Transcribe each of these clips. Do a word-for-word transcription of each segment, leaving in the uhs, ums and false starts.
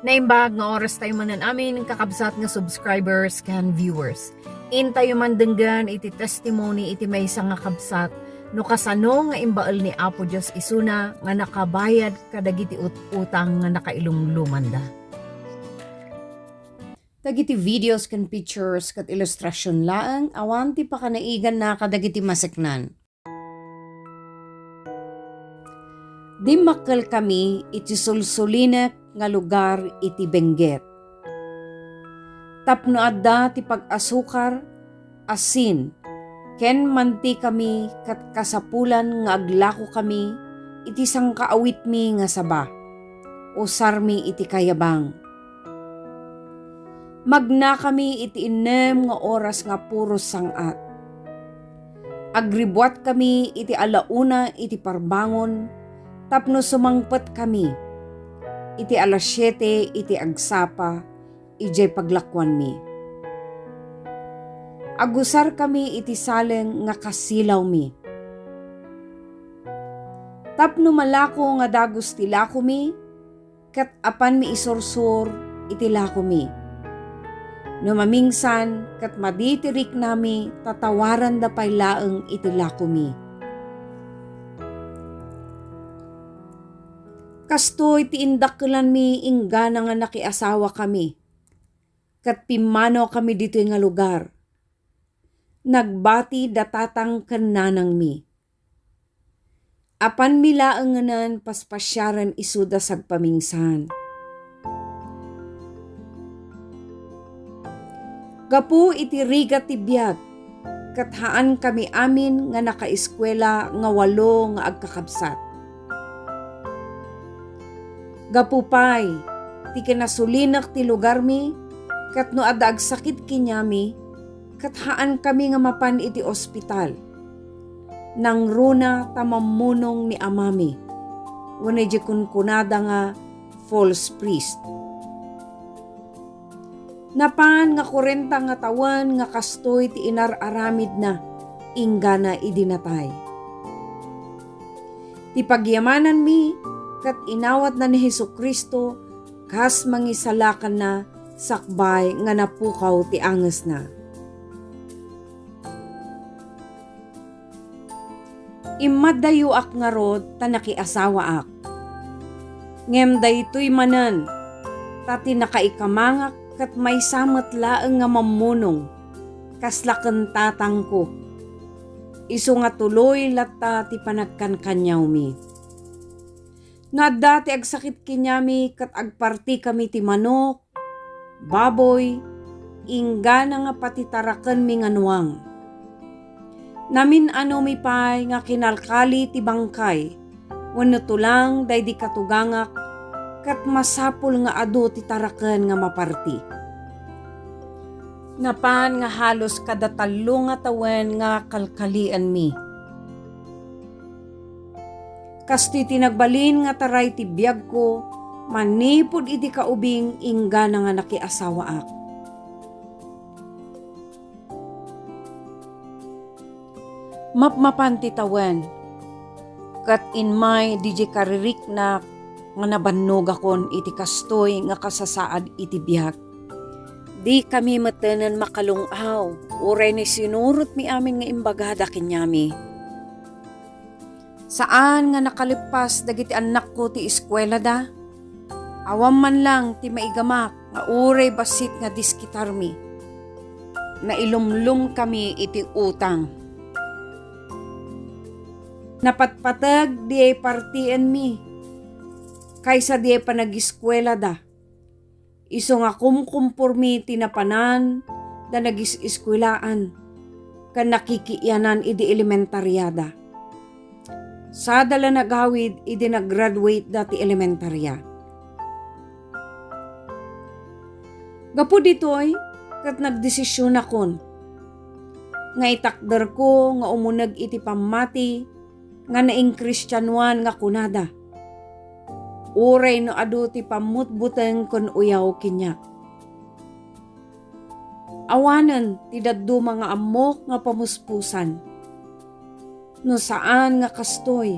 Naimbag nga oras tayo manen amin, kakabsat nga subscribers ken viewers. Intayo man denggen iti testimony iti maysa nga kabsat no kasano nga imbael ni Apo Dios isuna nga nakabayad kadagiti ut-, utang nga nakailumlomanda. Dagiti videos ken pictures ket ilustrasion laeng awan ti pakanaiganna kadagiti maseknan. Dimmakkelkami iti sulsulinek nga lugar iti Benguet. Tapno adda ti pag-asukar, asin, ken mantikami ket kasapulan nga aglakokami iti sangkaawitmi nga saba, usarmi iti kayabang. Magnakami iti innem nga oras nga puro sang-at. Agribuatkami iti ala una iti parbangon tapno sumangpetkami iti alas siete iti agsapa idiay paglakuanmi. Agusarkami iti saleng nga kasilawmi. Tapno malako nga dagus ti lakomi, ket apanmi isursur iti lakomi. No mamingsan ket madi ti riknami, tatawaranda pay laeng iti lakomi. Kastoy ti indakkelanmi inggana nga nakiasawakami, ket pimmanokami ditoy nga lugar. Nagbati da tatang ken nanangmi. Apanmi laeng ngenen paspasiaren isuda sagpamingsan. Gapu iti rigat ti biag, ket haankami amin nga nakaeskuela nga walo nga agkakabsat. Gapu pay ti kinasulinek ti lugarmi, ket no adda agsakit kaniami, ket haankami nga mapan iti ospital. Nangruna ta mammunong ni amami, wenno diay kunkunada nga false priest. Napan nga kurenta nga tawen nga kastoy ti inar-aramidna inggana idi natay. Ti pagyamananmi ket inawatna ni Jesu-Cristo kas mangisalakanna sakbay nga napukaw ti angesna. Immaddayoak ngarud ta nakiasawaak. Ngem daytoy manen, ta ti nakaikamangak ket maysa met laeng nga mammunong, kasla ken tatangko. Isu nga tuloy latta ti panagkankaniawmi. No adda ti agsakit kaniami ket agpartikami ti manok, baboy, inggana nga pati tarakenmi nga nuang. Namin-anomi pay nga kinalkali ti bangkay wenno tulang daydi katugangak, ket masapul nga adu ti taraken nga maparti. Napan nga halos kada tallo nga tawen nga kalkalienmi. Kastoy ti nagbalin nga taray ti biagko manipud idi kaubing inggana nga nakiasawaak. Mapmapan ti tawen, ket immay didiay kaririknak nga nabannogakon iti kastoy nga kasasaad iti biag. Dikami metten makalung-aw, uray ni sinurotmi amin nga imbagada kaniami. Saan nga nakaleppas dagiti annakko ti eskuelada. Awan man lang ti maigamak nga uray bassit nga diskitarmi. Nailumlomkami iti utang. Napatpateg diay partienmi kaysa diay panageskuelada. Isu nga kumkumpormi ti napanan da nagiseskuelaan ken nakikiianan idi elementariada. Sada la nagawid idi nag-graduate da ti elementaria. Gapu ditoy, ket nagdesisionakon nga itakderko nga umuneg iti pammati nga naingkristianoan nga kunada, uray no adu ti pammutbuteng ken uyaw kaniak. Awanen ti dadduma nga ammok nga pamuspusan. No saan nga kastoy,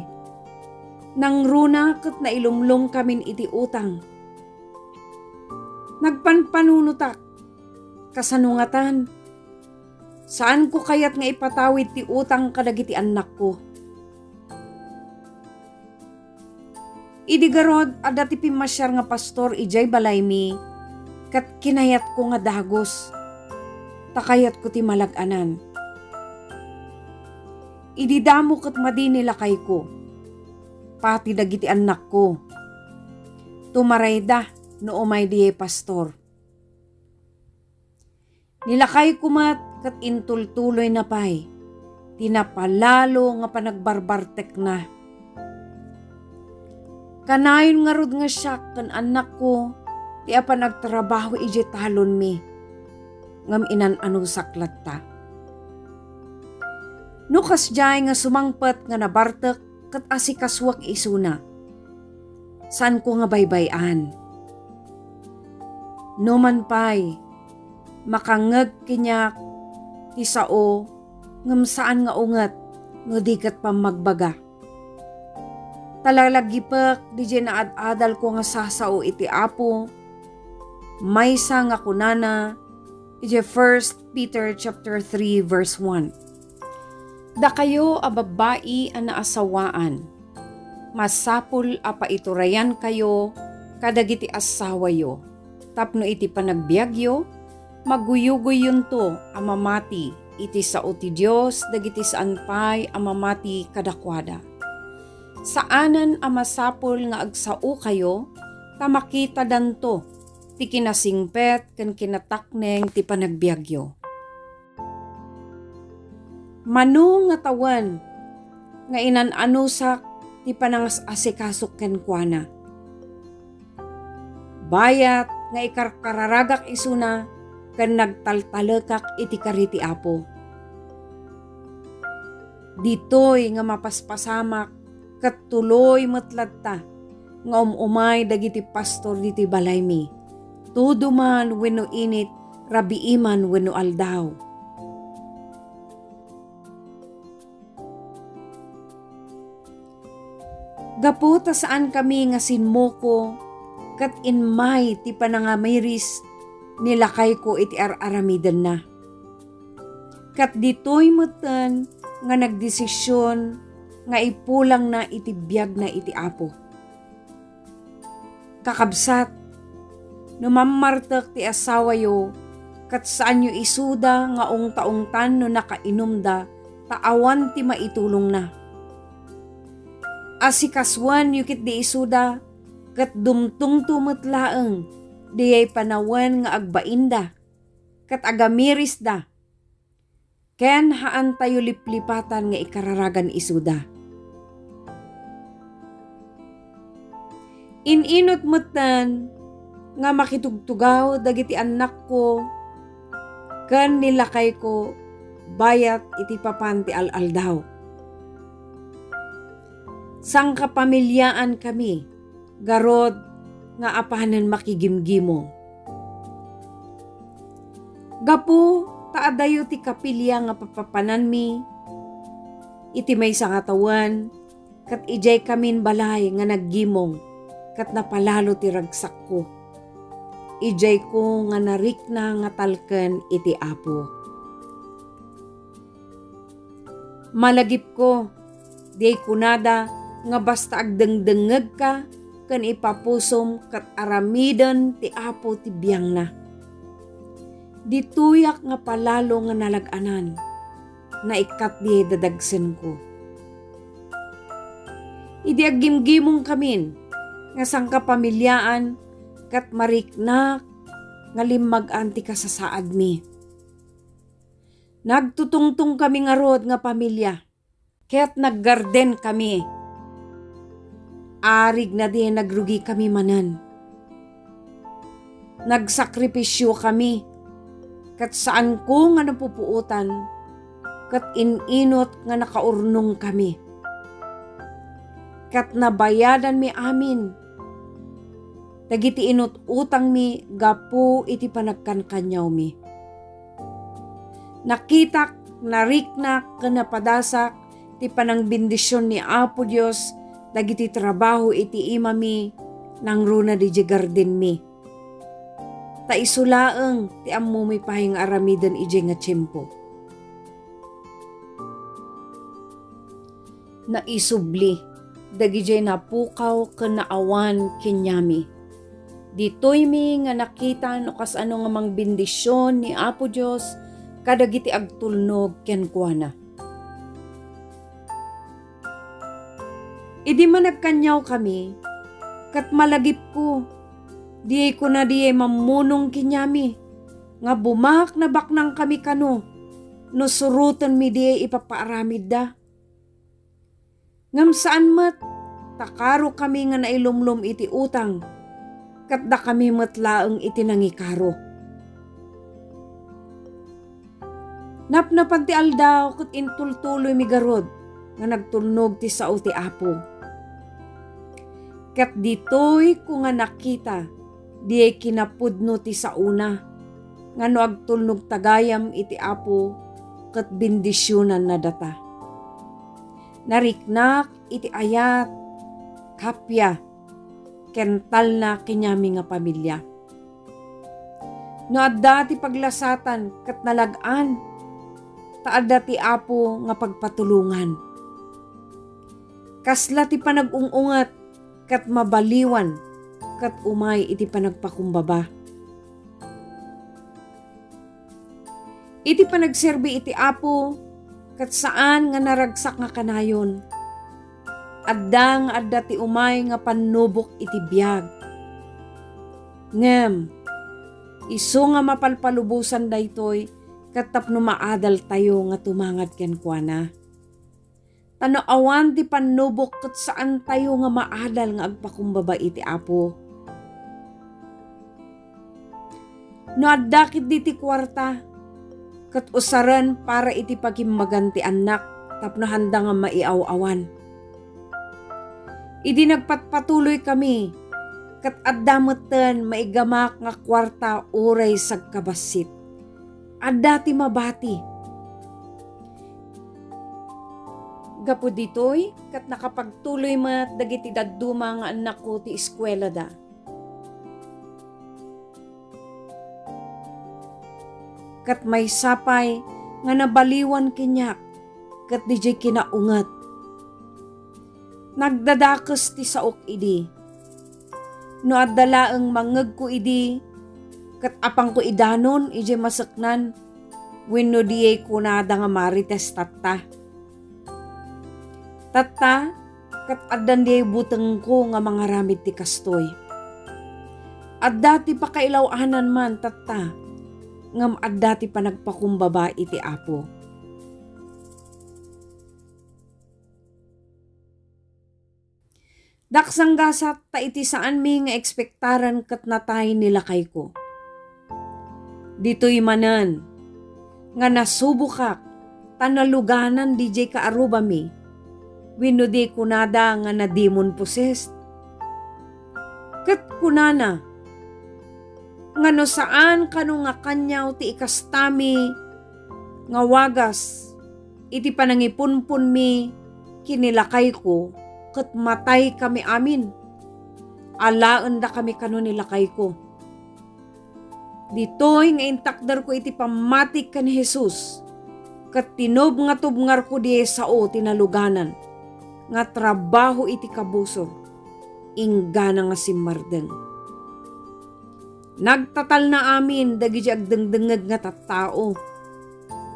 nangruna ket nailumlomkamin iti utang. Nagpanpanunotak. Kasano ngatan? Saanko kayat nga ipatawid ti utang kadagiti annakko. Idi garud, adda ti pimmasiar nga pastor idiay balaymi, ket kinayatko nga dagus, ta kayatko ti malag-anan. Idi damo ket madi ni lakayko, pati dagiti annakko. Tumarayda no umay diay pastor. Ni lakayko met ket intultuloyna pay ti napalalo nga panagbarbartekna. Kanayon ngarud nga siak ken annakko ti apan agtrabaho idiay talonmi, ngem inan-anusak latta. No kasdiay nga sumangpet nga nabartek ket asikasuak isuna, saanko nga baybay-an. Numan pay, makangngeg kaniak ti sao ngem saan nga unget no di ket pammagbaga. Ta lalagipek didiay naad-adalko nga sasao iti Apo, maysa nga kunana idiay First Peter chapter three, verse one. Dakayo a babbai a naasawaan, masapul a paiturayankayo kadagiti assawayo tapno iti panagbiagyo, maguyugoyyonto a mamati iti sao ti Dios dagiti saan pay a mamati kadakuada. Saanen a masapul nga agsaokayo ta makitadanto ti kinasingpet ken kinatakneng ti panagbiagyo. Mano nga tawen nga inan-anusak ti panangas-asikasok kenkuana. Bayat nga ikarkararagak isuna ken nagtaltalekak iti kari ti Apo. Ditoy nga mapaspasamak ket tuloy met latta nga um-umay dagiti pastor ditoy balaymi, tudo man wenno init, rabii man wenno aldaw. Gapu ta saankami nga simmuko ket immay ti panangamiris ni lakayko iti ar-aramidenna. Ket ditoy metten nga nagdesision nga ipulangna iti biagna iti Apo. Kakabsat, no mammartek ti asawayo, ket saanyo isuda nga ungta-ungtan no nakainumda ta awan ti maitulongna. Asikasuenyo ketdi isuda, ket dumtungto met laeng diay panawen nga agbainda ket agamirisda, ken haantayo liplipatan nga ikararagan isuda. In-inut metten nga makitugtugaw dagiti annakko ken ni lakayko bayat iti papan ti al-aldaw. Sangkapamiliaankami garud nga apanen makigimgimong. Gapu ta adayo ti kapilia nga papapananmi, iti maysa nga tawen, ket idiaykamin balay nga naggimong, ket napalalo ti ragsakko. Idiayko nga narikna nga talken iti Apo. Malagipko, diay kunada nga basta agdengdengngegka ken ipapusom ket aramiden ti Apo ti biangna. Ditoyak nga palalo nga nalag-anan, naikkat diay dadagsenko. Idi aggimgimongkamin nga sangkapamiliaan ket mariknak nga limmag-an ti kasasaadmi. Nagtutungtongkami ngarud nga pamilia, ket naggardenkami. Arigna diay nagrugikami manen. Nagsakripisiokami, ket saanko nga napupuotan, ket in-inut nga nakaurnongkami. Ket nabayadanmi amin dagiti inut-utangmi gapu iti panagkankaniawmi. Nakitak, nariknak, ken napadasak ti panangbendision ni Apo Dios dagiti trabaho iti imami nangruna idiay gardenmi. ta isu laeng ti ammomi pay nga aramiden idiay nga tiempo. Naisubli dagidiay napukaw ken naawan keniami. Ditoymi nga nakita no kasano nga mangbendision ni Apo Dios kadagiti agtulnog kenkuana. Idi managkaniawkami, ket malagipko, diay kuna diay mammunong keniami nga bumaknabaknangkami kano no surotenmi diay ipapaaramidda. Ngem saan met, ta karokami nga nailumlom iti utang, ket dakami met laeng iti nangikaro. Napnapan ti aldaw ket intultuloymi garud nga nagtulnog ti sao ti Apo. Ket ditoyko nga nakita diay kinapudno ti saona nga no agtulnogta gayam iti Apo ket bendisionanna data. Nariknak iti ayat, kappia, ken talna keniami nga pamilia. No adda ti paglasatan ket nalag-an, ta adda ti Apo nga pagpatulongan. Kasla ti panag-ung-unget ket mabaliwan ket umay iti panagpakumbaba. Iti panagserbi iti Apo, ket saan nga naragsak nga kanayon. Adda nga adda ti umay nga pannubok iti biag. Ngem, isu nga mapalpalubosan daytoy ket tapno maadaltayo nga tumangad kenkuana. Ta no awan ti pannubok ket saantayo nga maadal nga agpakumbaba iti Apo. No adda ketdi ti kuarta, ket usaren para iti pagimmagan ti annak tapno handa nga maiaw-awan. Idi nagpatpatuloykami, ket adda metten maigamak nga kuarta uray sagkabassit. Adda ti mabati. Gapu ditoy, ket nakapagtuloy met dagiti dadduma nga annakko ti eskuelada. Ket maysa pay nga nabaliwan kaniak ket didiay kinaunget. Nagdadakes ti saok idi. No adda laeng mangngegko idi, ket apanko idanon idiay maseknan, wenno diay kunada nga Marites tatta. Tatta, ket addan diay butengko nga mangaramid ti kastoy. Adda ti pakailaw-anan man tatta, ngem adda ti panagpakumbaba iti Apo. Daksanggasat ta iti saanmi nga ekspektaren ket natay ni lakayko. Ditoy manen nga nasubokak ta naluganan didiay kaarrubami, wenno di kunada nga nademon-possessed. Ket kunana nga no saan kano nga kaniaw ti ikastami nga wagas iti panangipunponmi ken ni lakayko, ket mataykami amin. Alaendakami kano ni lakayko. Ditoy nga intakderko iti pammatik ken ni Jesus, ket tinubngatubngarko diay sao ti naluganan nga trabaho iti kabusor, inggana nga simmardeng. Nagtatalna amin dagiti agdengdengngeg nga tattao,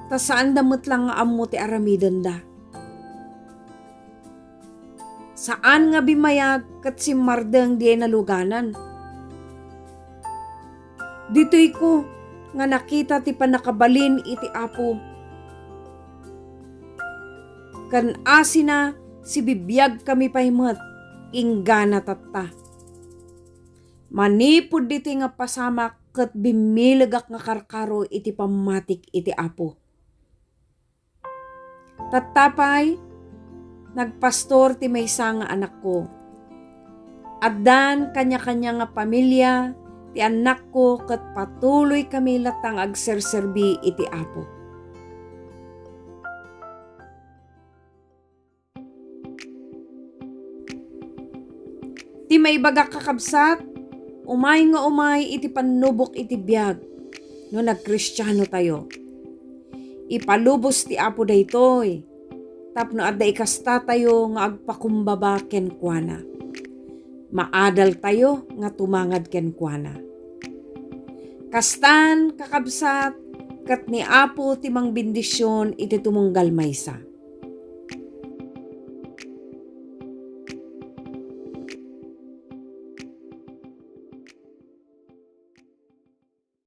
ta saanda met la nga ammo ti aramidenda. Saan nga bimmayag ket simmardeng diay naluganan. Ditoyko nga nakita ti pannakabalin iti Apo. Ken asina sibibiagkami pay met inggana tatta. Manipud ditoy nga pasamak ket bimmilegak nga karkaro iti pammatik iti Apo. Tatta pay, nagpastor ti maysa nga anakko. Addan kaniakania nga pamilia ti annakko ket patuloykami latta nga agserserbi iti Apo. Ti maibagak, kakabsat, Umay nga umay iti pannubok iti biag no nagkristiano tayo. Ipalubos ti Apo daytoy tapno adda ikastatayo nga agpakumbaba kenkuana. Maadaltayo nga tumangad kenkuana. Kastan, kakabsat, ket ni Apo ti mangbendisyon iti tumunggal maysa.